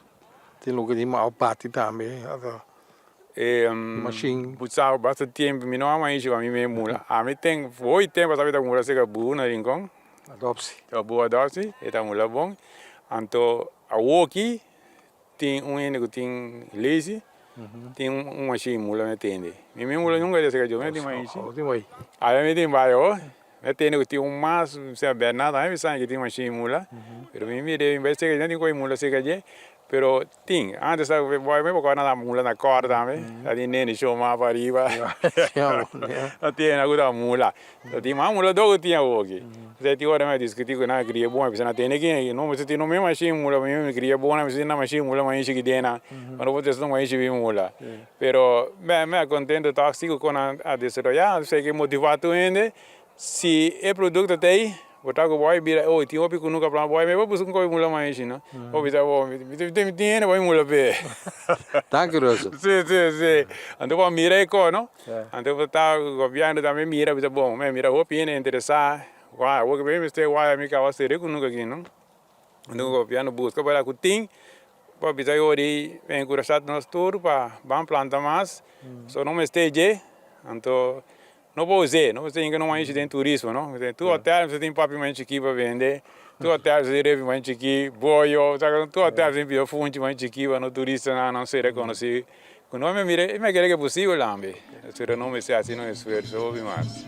Tin loke di mau bati tambe ata machine. Bo sa basta tempu mi no a maishi pa mi me mula. Ami ten hopi tempu a sa mi ta mula serka buhu na Rincon. Adopsi. Buhu adopsi e ta mula bon. Anto awoki Tin un hende ku tin lazy, tin un mashin mula mi a tende. Mi mi mula nunka dje seka mi tin maishi. Aya mi tin bai ho, mi a tende ku tin un mas, sea Bernard tambe mi sa ke tin mashin mula, pero mi mira mi bai seka dje, no tin koe mula seka dje, pero tin. Antes ta boy mi por na mula na kòr tambe, ta tin nene shoma pariba, ta tene ku ta mula. Ta tin mas muladó ku tin awoki. Esei tin ora mi a diskutí ku nan a kria bon, mi bisa nan tene ken, no mester tin no mi mashin mula, mi mi kria bon, mi mester tin nan mashin mula maishi ki den nan, ma no por trese nan maishi bin mula. Pero mi mi a kontento tòg si ku kon nan a desaroyá, esei ke motivá tur hende, si e produkto ta ei, bo ta ku bo a bira, oh tin hopi ku nunka planta, bo a mi por buska un kopi mula maishi no, bo bisa bo mi tin hende pa mi mula p'e. Danki Russell. Si si si, anto bo a mira e kos no. Anto bo ta gobièrnu tambe mira bisa bon me mira hopi hende interesá wak awor ke mester wak mi kaba sere ku nunka aki no anto gobièrnu buska para ku tin pa bisa yori enkurashá nos tur pa ban planta mas so no mester dje anto no por us'é no mester hinka no maishi den turismo no tur hotel mester tin papi mai chikí pa bende tur hotel mester tin refi mai chikí boyo tur hotel mester tin pida funchi mai chikí pa no turistanan no ser rekonosí. Ku no mi mira, mi a kere ku e posibel tambe. Pero no mester hasi un esfuerso hopi mas.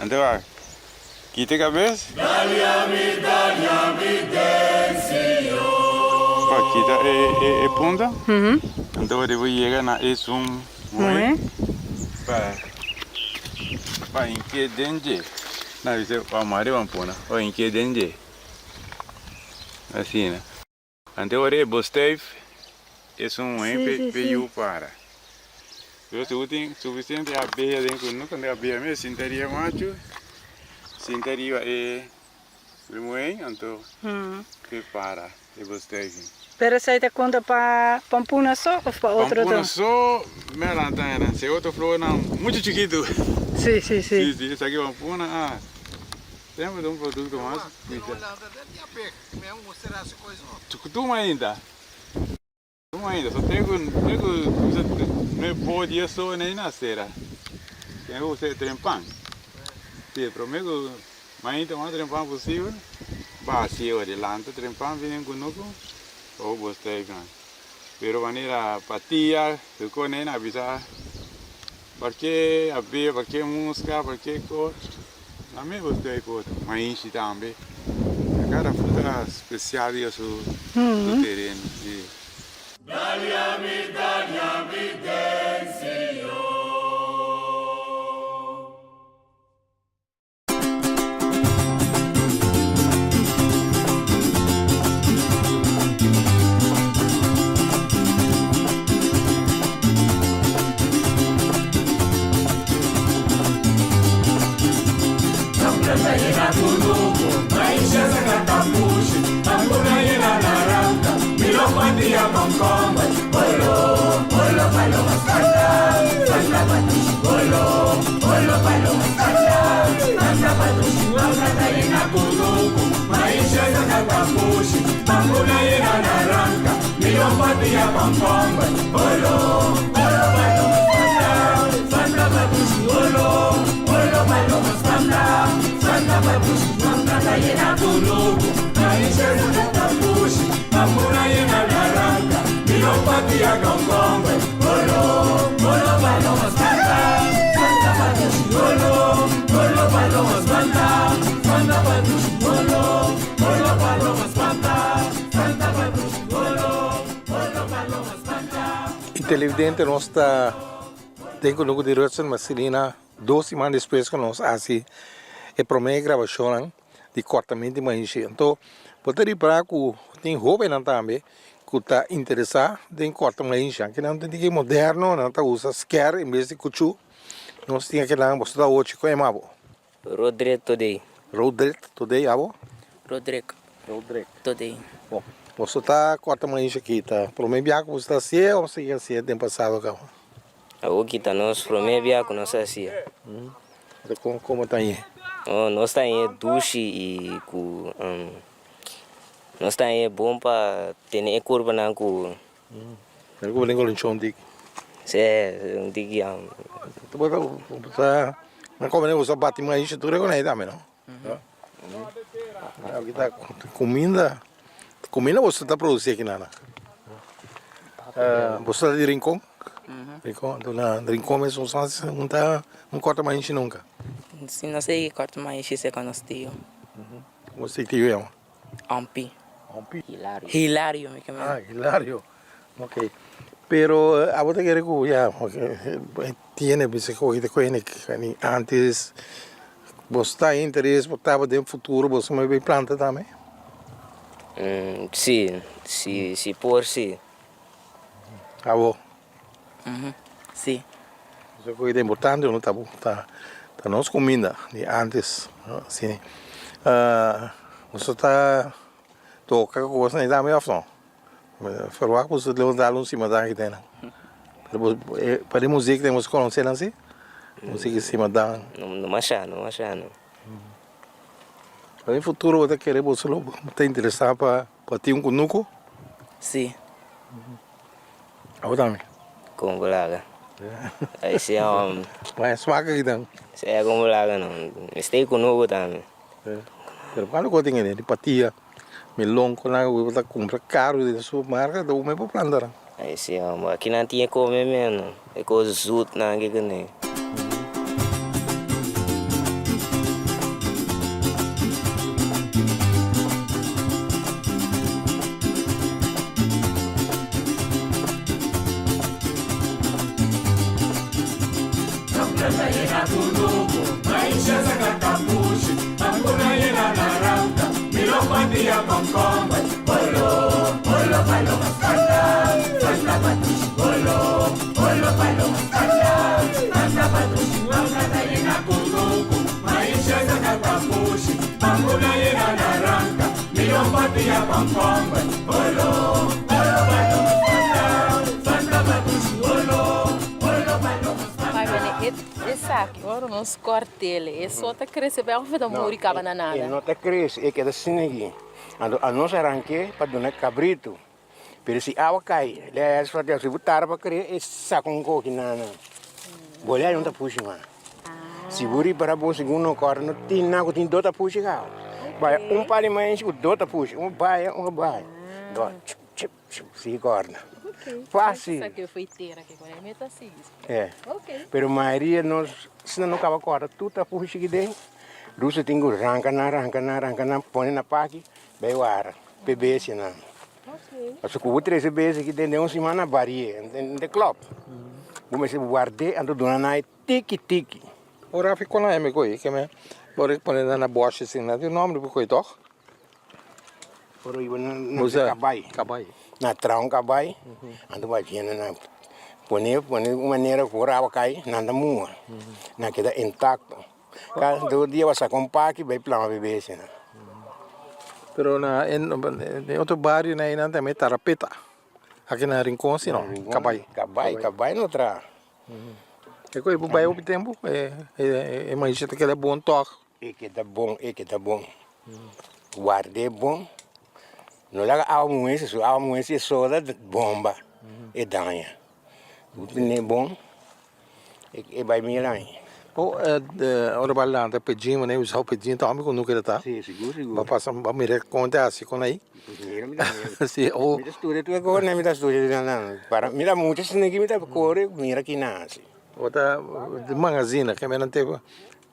Anto a kita e kabes. Pa kita e punta. Anto bo debe yega na esun moe pa pa hinke den dje. Na bisa pa mari ban puna pa hinke den dje. Asina. Anto ora e bo stijf esun moe pe yu para. Pero si bo tin suficiente abeha den kunuku anto abeha mes sinta riba machu sinta riba e moe anto pe para e bo stijf. Pero esei ta konta pa pampuna so of pa otro Pampuna so me a lanta nan si otro flornan muchu chikitu. Si si si. Si si esaki pampuna ah semper ta un producto mas. Tuma ainda. Tuma ainda. So ten ku ten ku usa me bo dia so na ina sera. Ten ku usa trempan. Si, prome ku mainta mas trempan posibel, basia ora di lanta trempan bini kunuku o bo stijf nan. Pero manera patia ku kone na bisa parke abia, parke muska, parke kos. Na mi gusta e por mainshi tambe. Cada fruta special di su tereno. Si. Y televidente nos ta den kunuku di Rutsen Marcelina dos siman despues ku nos hasi e prome grabashonnan di kortament di maishi. Anto bo ta ripara ku tin hobennan tambe ku ta interesa den korta maishi. Anke nan ta tin moderno nan ta usa sker en bes di kuchu. Nos tin akinan boso ta ochi kon e mabo? Rodrick Today. Rodrick Today abo? Rodrick. Rodrick. Today. Bon, boso ta korta maishi aki ta prome biaha ku boso ta hasié o boso a hasié den pasado kaba? Awor kita nos promé bia ku nos hasié. Kon komo ta ñe? Oh, nos ta ñe dushi i ku nos ta ñe bon pa tene e kurpanan ku. Mira ku bo den kolonshon tiki. Sí, un tiki. Bo ta na kome bo sa bati maishi tur e konei tambe no? Aki ta kuminda, kuminda boso ta produsi aki nana. Boso ta di Rincon? Rincon, anto na Rincon mes boso no ta no kòrta maishi nunka? Si nos ta yega kòrta maishi serka nos tio. Komo si tio yama? Ompi. Ompi? Hilario. Hilario mi ke men. Ah, Hilario. Ok. Pero abo ta kere ku ya tiene bisa ku ta kohe ni antes bo sta interes bo taba den futuro bo sa bai planta tambe? Si, si, si por si. Abo? Si. Esaki ku ta importante no ta ta nos kuminda di antes asina. Boso ta toka kos nan tambe òf no? Ferwagt boso ta dal un simadan aki den nan. Pa di muzik den boso konosé nan si? Muzik di simadan. No masha no masha no. Den futuro bo ta kere boso lo ta interesá pa tin un kunuku? Si. Abo tambe? Kon bo laga. Ai si um. Baña smak aki dan. Si kon bo laga no. Mester kunuku tambe. Pero cuando cu tin di patia, melon cu nan cu ta cumpra caro den supermarket ta ume por planta nan. Ai si homber, aki nan tin e come meno, e cos zoet nan ke cune. Esaki ora nos kòrt'el e so ta krese bai òf e ta muri kaba na nada? E no ta krese, e keda asina aki. Anto anos a rank'é pa duna kabritu. Pero si awa kai, lei a esfalteá. Si bo tarda pa kria, e saka un koki na nan. Bolea no ta pushi mas. Si bo ripara bon, segun no kòrda, no tin nada ku tin do ta pushi kaba. Baya un par di mainshi ku do ta pushi. Un baya, un baya. Do, chup, chup. Sí, corda. Fácil. Sa que foi tera que con meta sí. É. Pero maioria nos, se não acaba corda, tu tá puxa aqui dentro. Russo tem que arranca na, arranca na, arranca na, põe na paqui, vai war, PBS na. Paso ku três vezes aqui dentro, uma semana varia, de klop. Vou me guardei, ando dona nai tiki tiki. Ora fi kon la me koi, ke me bore pone na boshi sin na, tin nombre bu koi toch? Ora iba na na kabai. Kabai. Na traha un kabai, anto bai yena na pone pone un manera ku ora awa kai nan ta muha, nan keda intakto. Kada dos dia bo a saka un paki bai plama bebe asina. Pero na en otro bario na einan tambe tarapeta. Aki na Rincon si no, kabai. Kabai, kabai no traha. E ku bai hopi tempu e maisha ta keda bon tòg. E keda bon, e keda bon. Ward'é bon. No laga awa muhé, si su awa muhé si e soda bomba, e daña. Bo ten'é bon, e bai mira aña. Bo ora bo a lanta pejin, manera bo sa pejin ta hopi ku nunca ta. Si, sigur, sigur. Bo pasa, bo mira kon ta hasi kon ei. Mira, mi ta mira. Si, o. Mi ta studia tur e kos, mi ta studia nan nan. Para, mira mucha esaki mi ta kore mira kinan hasi. Bo ta di magazina, ke mira nan te.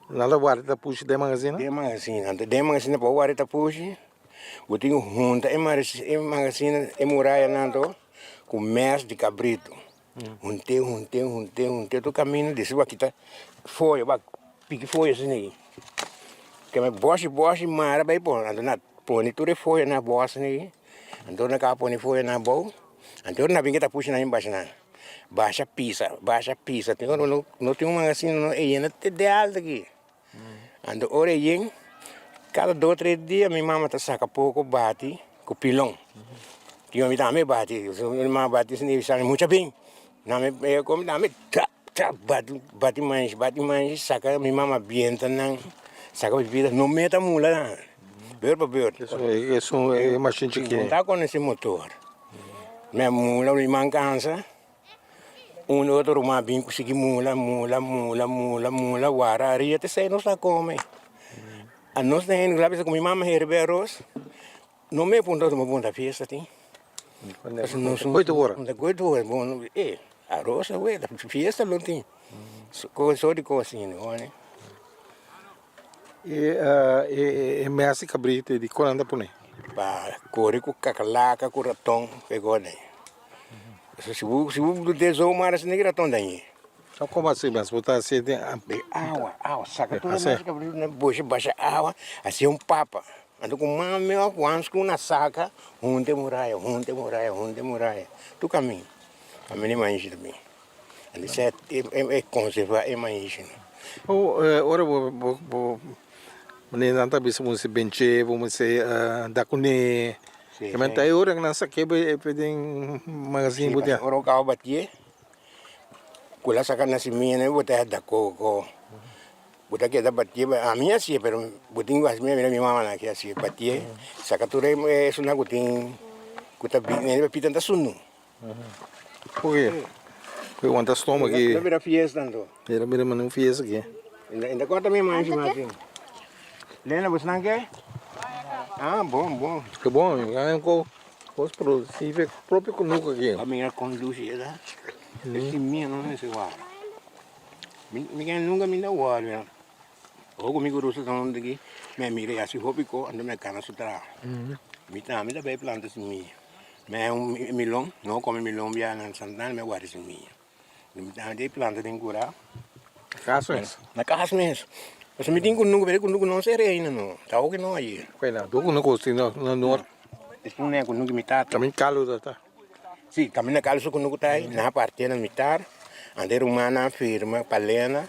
Nan ta warda ta pushi den magazina? Den magazina. Anto den magazina pa bo warda ta pushi, bo tin ku hunta e magazina, e murayanan anto ku mes di kabritu. Hunt'é, hunt'é, hunt'é, hunt'é tur kaminda despues bo a kita foyo, bo a piki foyo asina ei. Keme bòshi bòshi mara bai pon, anto nan a pone tur e foyo na bòs asina ei, anto nan kaba pone foyo na abou, anto nan a bin kita pushi nan basha nan. Basha pisa, basha pisa. Tin ora no no tin un magazine no e yena te de alto aki. Anto ora e yen, kada dos tres dia mi mama ta saka poko bati ku pilon. Tin ora mi tambe bati, mi mama bati esei mi sa mucha bin. Nan mi e komi tambe tra. Trap bati bati manshi bati manshi saka mi mama bienta nan saka bibida no meta mula nan beurt pa beurt. Esun e mashin chikí. No ta konosé motor. Mi a mula mi man kansa un otro ruman bin ku sigui mula mula mula mula mula wara aria te esei nos a kome. Anos ta hende ku ta bisa ku mi mama herbe aros no me puntra nos puntra fiesta tin. Oito ora. Oito ora bon e aros awe fiesta lo tin so di kos asina. E e mes di kabrito di kon nan ta pone? Pa kore ku kakalaka ku raton e kos ei. Si bo si bo dut'e zomaar asina ki raton ta añe. So komo asi mes bo ta hasi den Awa awa saka tur e mes di kabrito na bosha basha awa hasi un papa. Anto ku mami òf wans ku na saka hunta e muraya hunta e muraya hunta e muraya tur kaminda kaminda e maishi ta bin. Anto e konservá e maishi. Ora bo bo bo manera nan ta bisa bo mester bench'é bo mester da kuné e ta e ora ku nan sak'é bo den magazin bo ta. Ora bo kaba batié ku la saka na simia bo ta da koko bo ta keda batié ami a hasié pero bo tin ku hasi mira mi mama nan ke hasié batié saka tur esunnan ku tin ku ta bini pita ta sunu. Oye, oye wanta stoma aki. Mira mira fiesta anto. Mira mira manda un fiesta aki. Inda inda korta mi manchi mati. Lena bo snan ke? Ah bon bon. Ke bon mi gana ko kos produci fe propio kunuku aki. A mira kon lushi e ta. E simia no mester wara. Mi mi ke nunka mi ta wòri. Ora ku mi ku Ruso ta huntu aki mi a mira e hasi hopi ko anto mi a kana su traha. Mi tambe ta bai planta simia. Mi a un milon, no kome milon bia na Santana mi a guarda simia. Mi tambe ta e planta den kura. Na kas mes? Na kas mes. Pasobra mi tin kunuku pero e kunuku no sera ainda no. Ta hopi no ayer. Wena, do kunuku si no no. Esun e kunuku mi tata. Kamin kalu ta ta. Si, kaminda kalu su kunuku ta ai, nan a parti na mitar, anto e rumannan a firma pa Lena,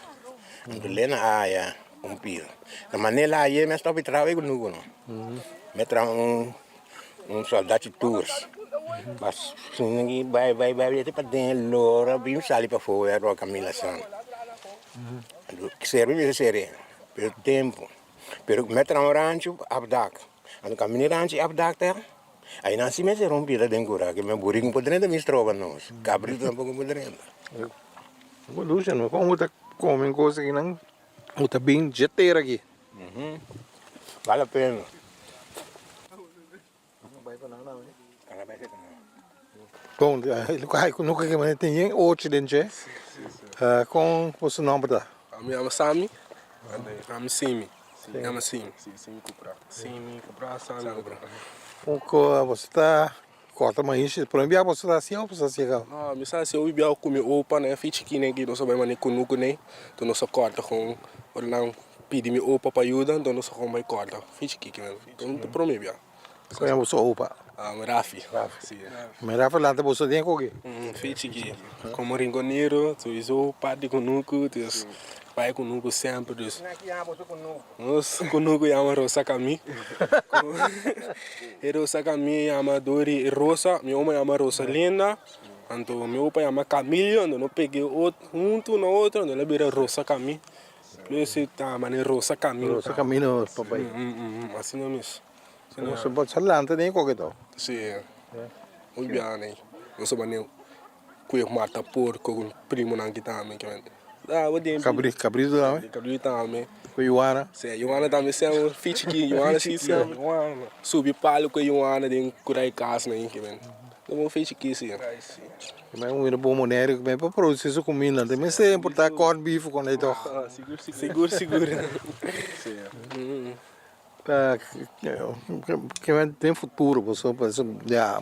anto Lena a haya un pida. Na manera aye mi a stop di traha e kunuku no. Mi a traha un un soldachi tours. Mas suni bai bai bai te paden lora bin sali pafó wèr pa Camila San. Anto seri mi bisa seri, pero tempu. Pero mi a traha un rancho afdak. Anto kaminda e rancho afdak ta. Ai nan si mester un pida den cura ke men burico por drenta mi stroba nos cabrito tampoco por drenta. Bo Luciano con bo ta come cos aki nan bo ta bin dje tera aki. Vale la pena. Bon loke ke mane tin yen ochi den dje con bo su nomber ta? Mi yama Sami, ami Simi. Yama Simi. Simi Cupra. Simi Cupra, Sami Cupra. Con boso ta corta maishi? Prome bia boso ta haci of boso ta haci caba? No, mi sa haci hopi bia cu mi opa na e fichi kine aki nos a bai mane cunucu nei, enton nos a corta con ora nan pidi mi opa pa yuda enton nos a con bai corta fichi kiki nan, enton ta prome bia. Con yama boso opa? Rafi. Rafi. Mi Rafi lanta boso den koki? Fichi ki como rinconero sowieso parti cunucu dus bai cunucu semper dus nos cunucu yama Rosa Cami e Rosa Cami yama dor di Rosa mi oma yama Rosalinda anto mi opa yama Camilio anto no pega hunto na otro anto el a bira Rosa Cami plus ta mane Rosa Cami Rosa Camino pa bai asina mes. Nos bo sa lanta den koke to. Si, muy biaha nei. Nos a bani kue mata porko ku primonan ki tambe. Kabri, kabritu tambe? Kabritu tambe. Ku yuana? Si, yuana tambe semper fichi ki, yuana si semper. Subi palu ku yuana den kurai kas nei. Bo fichi ki si. Mei un mira bon manera ku mei pa produsi su kuminda. Te mester importá corn beef ku nei tòg. Sigur, sigur. Den futuro boso ya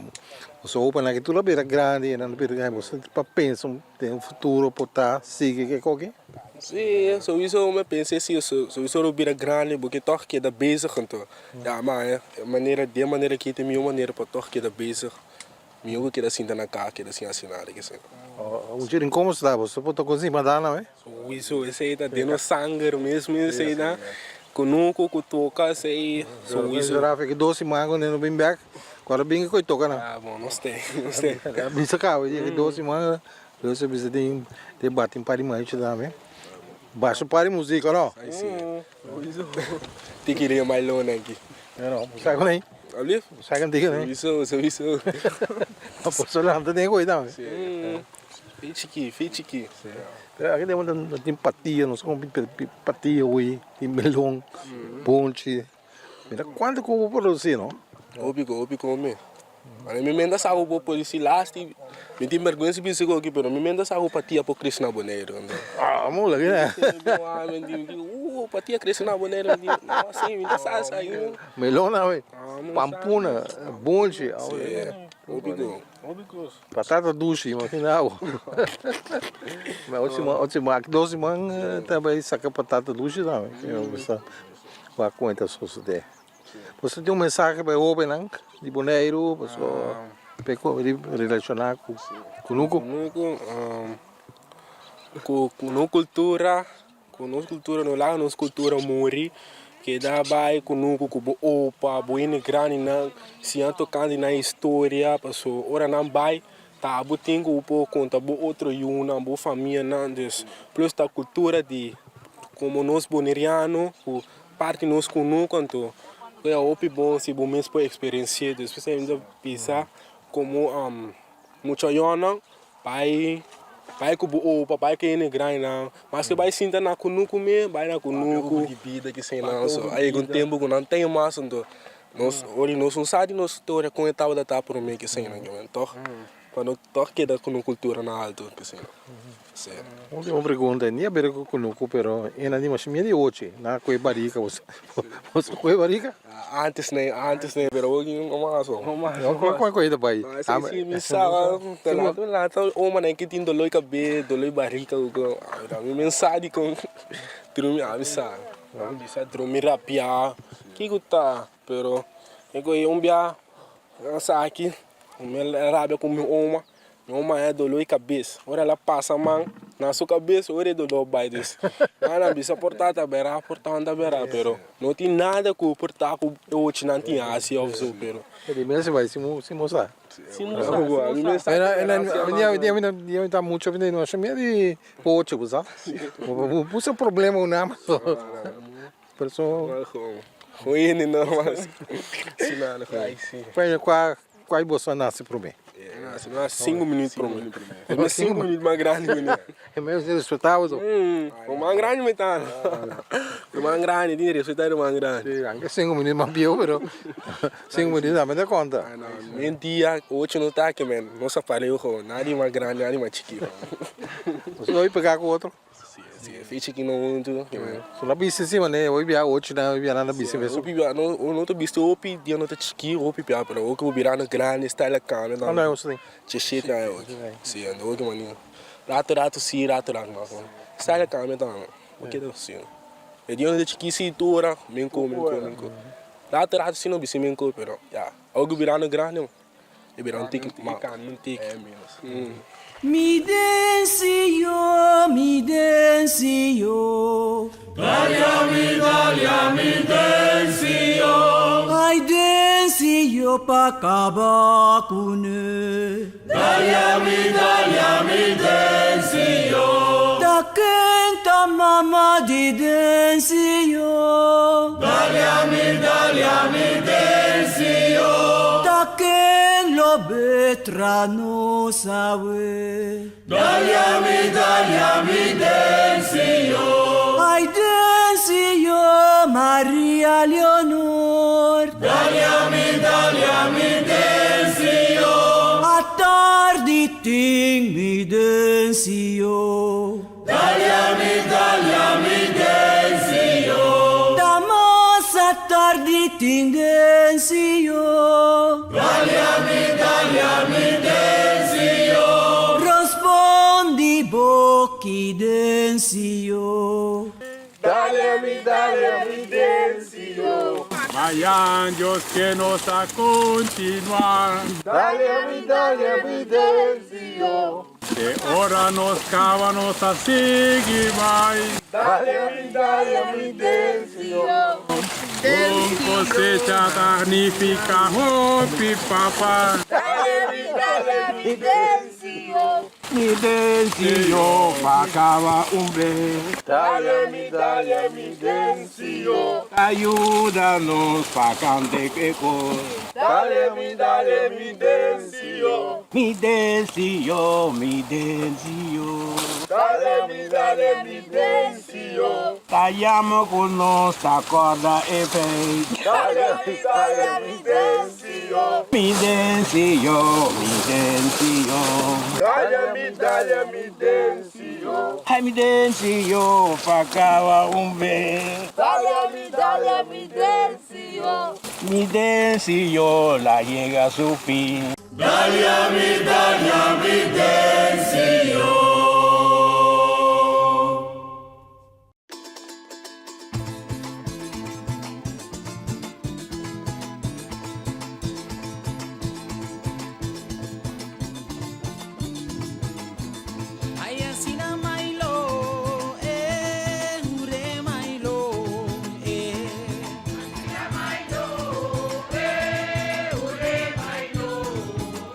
boso hopi nan tur a bira grandi y nan a bira grandi boso pa pensa den futuro por ta sigui ke koki? Si, souiso mi a pensa si, souiso lo bira grandi bo ke tòg keda bezig anto. Ya ma e manera den manera aki ta e mihó manera pa tòg keda bezig, mihó ku keda sinta na kas keda sin hasi nada kese. Un chirin komo sta boso por ta konsi manda nan we? Souiso esei ta den nos sanger mesmo esei ta. Kunuku ku toka esei souiso. Rafa ki dos siman ku no bin bek, ku ora bin ku toka nan. Ah bon nos ten, nos ten. Bisa kaba di ki dos siman. Pero se bisa tin te bati un par di maichi tambe. Basha un par di musica no. Ai si. Tiki den bailona aki. No no, bo sa con ei? Alblief? Bo sa con tiki den? Sowieso, sowieso. Ma por so lanta den koe tambe. Si. Fi chiki, fi chiki. Pero aki den bo tin patia, nos con patia hui, tin melon, bonchi. Mira cuanto cu bo produci no. Hopi cu, hopi come. Mane mi menda sa cu bo produci lasti, mi tin berguensa bisa cu aki pero mi menda sa cu patia por crece na Boneiru. Ah mula ki ne. Mi di patia crece na Boneiru, mi di no si mi ta sa esaki. Melon awe, pampuna, bonchi. Si, hopi cu, hopi cos. Patata dushi, imagina bo. Ma otro siman, aki dos siman ta bay saca patata dushi tambe. Wak kon ta sosodé. Boso tin un mensahe pa e hóbennan di Boneiru paso pa e relashoná ku kunuku? Kunuku, ku nos kultura, ku nos kultura no laga nos kultura muri, keda bai kunuku ku bo opa, bo hende grandinan siña tokante nan historia paso ora nan bai ta bo tin ku bo por konta bo otro yunan, bo famianan, dus plus ta kultura di Komo nos boneriano ku parti nos kunuku anto ku e hopi bon si bo mes por eksperensi'é. Despues mi ta bisa komo mucha yònnan bai bai ku bo opa, bai ku hende grandinan, maske bai sinta na kunuku mes bai na kunuku di bida kisenan. So a yega un tempu ku nan ten mas anto nos ora nos no sa di nos historia kon e tabata ta promé kisenan tòg. Pa no tòg keda ku no kultura na alto p'esei. Sí. Ultimo pregunta, ni a bira ku kunuku pero e na di masha mia di ochi na kue barika bo sa kue barika? Antes nee, antes nee, pero hoy no mas ho. No mas. Kon kue ta bai? Esei si mi sa, ta laat mi laat omanan ki tin dolor di kabes, dolor di barika ku ami men sa dikon drumi ami sa, ami sa drumi rapia, kiko ta pero e ku un bia Esaki mi a rabia ku mi oma, mi oma a doló di kabes, ora el a pasa man na su kabes ora e doló bai dus nan a bisa por ta ta bera por ta ta bera pero no tin nada ku por ta ku e ochinan tin hasi of so pero. Di mes bai si bo sa. Si bo sa si bo sa. Mi ta mucho di ocho bo sa bo puso problema ku nan. Perso. Gewoon hende normal. Si nada gewoon. Kua kua kua di boso a nase prome? Mi nase sinku minüt prome. Mi sinku minüt mas grandi ku mi. E mes respetá bo. O mas grandi mi ta. E mas grandi tin respetá e mas grandi. Si, anke sinku minüt mas bieu pero sinku minüt tambe ta konta. Men dia ocho no ta aki men nos a pareu gewoon. Nadie mas grandi nadie mas chikito. Boso ta hopi pegá ku otro? Si, si, fecha ki no huntu. So na bisti si mane hoy bia ocho na hoy bia nan ta bisti mes. Hopi bia no no ta bisti hopi dia no ta chiki hopi bia pero hopi bo bira no grandi style a cambia Cuando aña boso tin? Diesisiete aña hoy. Si ando hopi mane rato rato si rato rato no style a cambia tambe bo keda si e dia no ta chiki si tur ora minko minko minko rato rato si no bisti minko pero ya awor ku bira no grandi. E bira un tiki ma un tiki. Mi dencio, mi dencio. Dalia mi, dalia mi dencio. Ai dencio pa kaba kune. Dalia mi, dalia mi dencio. Ta ken ta mama di dencio. Dalia mi, dalia mi dencio. Ta ken lo betra nos awe. Dalia mi, dalia mi dencio. Ai dencio Maria Leonor. Dalia mi, dalia mi dencio. Atardi tin mi dencio. Dalia mi, dalia mi dencio. Ta mas atardi tin dencio. Dalia mi, dalia mi dencio. Rospondi bo ki dencio. Dalia mi, dalia mi dencio. Mayan Dios ke nos a kontinuá. Dalia mi, dalia mi dencio. Te ora nos kaba nos ta sigui bai. Dale mi, dale mi dencio. Bon kosecha ta nifiká hopi papa. Dale mi, dale mi dencio. Mi densio pa kaba un be. Dale mi, dale mi densio. Ayuda nos pa kante e kos. Dale mi, dale mi densio. Mi densio, mi densio. Dale mi, dale mi densio. Ta yama ku nos ta kòrda e feit. Dale mi, dale mi densio. Mi densio, mi densio. Dale mi, dale mi densio. Ai mi densio pa kaba un be. Dale mi, dale mi densio. Mi densio la yega su fin. Dalia mi, dalia mi densio. Ay asina mailo, eh, ure mailo, eh. Asina mailo, eh, ure mailo,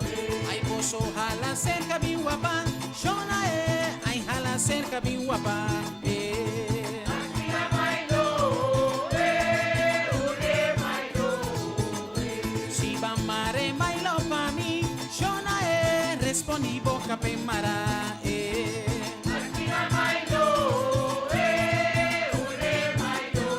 eh. Ay boso hala cerca mi guapa, shona eh, ay hala cerca mi guapa, eh. Asina mailo, eh, ure mailo, eh. Si ba mare mailo pa mi, shona eh, respondi boca pe mara, eh. Asina mailo, eh, ure mailo,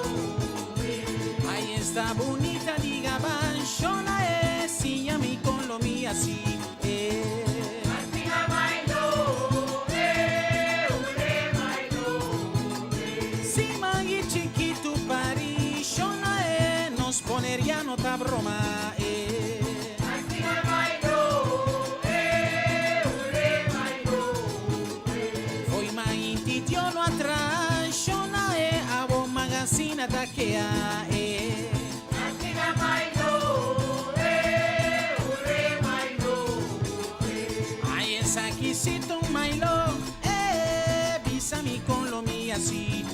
eh. Ahí está bonita, diga van, shona eh, si a mi con lo mi así, eh. Asina mailo, eh, ure mailo, eh. Si mangui chiquito pari, shona eh, nos ponería nota broma, eh. Asina mailo, eh, ure mailo, eh. Foi mainti lo atrás, shona eh, abo magazina takea, eh. Asina mailo, eh, ure mailo, eh. Ay, esa quisito mailo, eh, bisa mi con lo mi así.